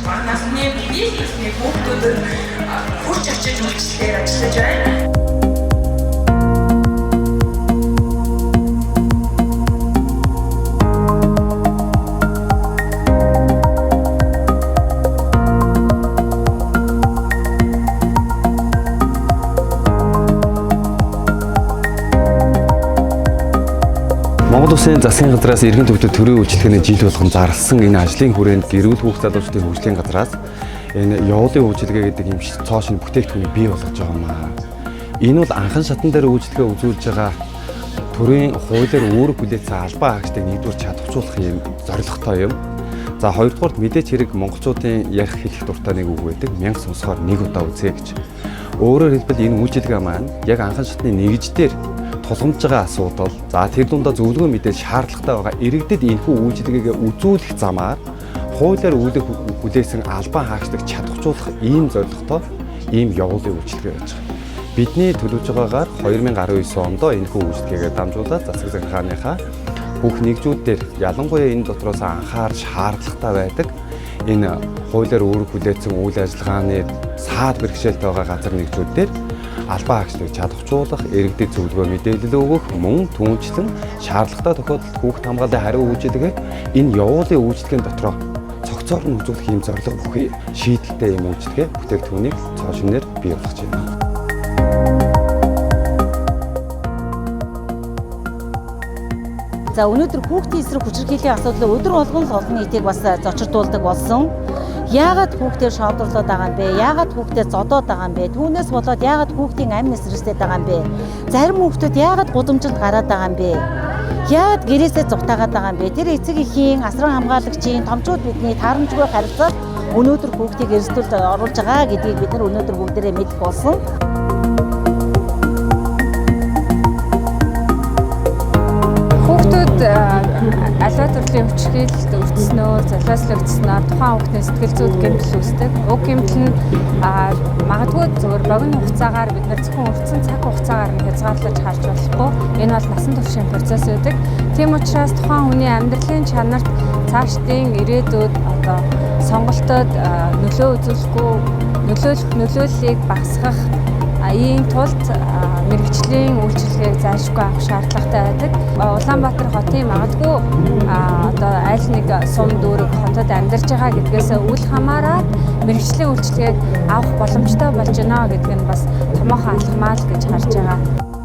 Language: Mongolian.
Бага насны бие насны хүүхдүүдэд хүрч очиж үйлчлэгээр ажиллаж байна. Монгол Улсын засгийн газраас эргэн төвдөд төрийн үйлчилгээний жил болгон зарласан энэ ажлын хүрээнд гэрүүл хүүхд залуучдын хөгжлийн газраас энэ явуулын үйлчилгээ гэдэг юм цоо шинэ бүтээгдэхүүнийг бий болгож байгаа юм аа. Энэ бол анхан шатан дээр үйлчилгээ үзүүлж байгаа төрийн хуулиар үүрэг хүлээсэн албан хаагчдыг нэгдүгээр чадваржуулах юм зорилготой юм. За, хоёрдугаарт мэдээч хэрэг монголчуудын ярих хэлэх дуртай нэг үг байдаг. Мянга сонсохоор нэг удаа үзье гэж. Өөрөөр хэлбэл энэ үйлчилгээ маань яг анхан шатны нэгждэр тулгамж байгаа асуудал, за тэр дундаа зөвлөгөө мэдээлэл шаардлагатай байгаа иргэдэд энэхүү үйлчилгээгээ үзүүлэх замаар хуулиар үүрэг хүлээсэн албан хаагчдыг чадваржуулах ийм зорилготой ийм явуулын үйлчилгээ байж байгаа. Бидний төлөвлөж байгаагаар 2019 онд энэхүү үйлчилгээгээ дамжуулаад засаг захиргааныхаа бүх нэгжүүд дээр ялангуяа энэ дотроос анхаар шаардлагатай байдаг энэ хуулиар үүрэг хүлээсэн үйл ажиллагааны саад бэрхшээлтэй байгаа газар нэгжүүд дээр албан хаагчдыг чадваржуулах, иргэдэд зөвлөгөө мэдээлэл өгөх, мөн түүнчлэн шаардлагатай тохиолдолд хүүхд хамгааллын хариу үйлчилгээг энэ явуулын үйлчилгээний дотроо цогцоор нь үзүүлэх ийм зорилго бүхий шийдэлтэй ийм үйлчилгээ бүтээгдэхүүнийг цоо шинээр бий болгож байна. За, өнөөдөр хүүхдийн эсрэг хүчирхийллийн асуудал өдөр болгон л олон нийтийг бас зочирдуулдаг болсон. Яагаад хүүхдээ шоодорлоод байгаа юм бэ? Яагаад хүүхдээ зодоод байгаа юм бэ? Түүнээс болоод яагаад хүүхдийн амь нэсрэстэй байгаа юм бэ? Зарим хүүхдүүд яагаад гудамжинд гараад байгаа юм бэ? Яагаад гэрээсээ зугтаагаад байгаа юм бэ? Тэр эцэг эхийн, асран хамгаалагчийн, томчууд бидний таарамжгүй харилцаад өнөөдөр хүүхдийг эрсдэлд оруулж байгаа гэдгийг бид нар өнөөдөр бүгдээрээ мэдэх болсон. Хүүхдүүд аливаа төрлийн хүчирхийлэлд өртснөөр, золиослогдсноор тухайн хүүхдийн сэтгэл зүйд гэмтэл үүсдэг. Уг гэмтэл нь магадгүй зөвхөн богино хугацаагаар бид нар зөвхөн өртсөн цаг хугацаагаар нь хязгаарлаж харж болохгүй. Энэ бол насан туршийн процесс байдаг. Тийм учраас тухайн хүний амьдралын чанарт цаашдын ирээдүйд одоо сонголтод нөлөө үзүүлэхгүй, нөлөөлөх нөлөөллийг багасгах ийм тулд мэргэжлийн үйлчилгээг зайлшгүй авах шаардлагатай байдаг. Улаанбаатар хотын магадгүй одоо аль нэг сум дүүрэг хотод амьдарч байгаа гэдгээс үл хамааран мэргэжлийн үйлчилгээг авах боломжтой болж байна гэдэг нь бас томоохон алхмаа л гэж харж байгаа.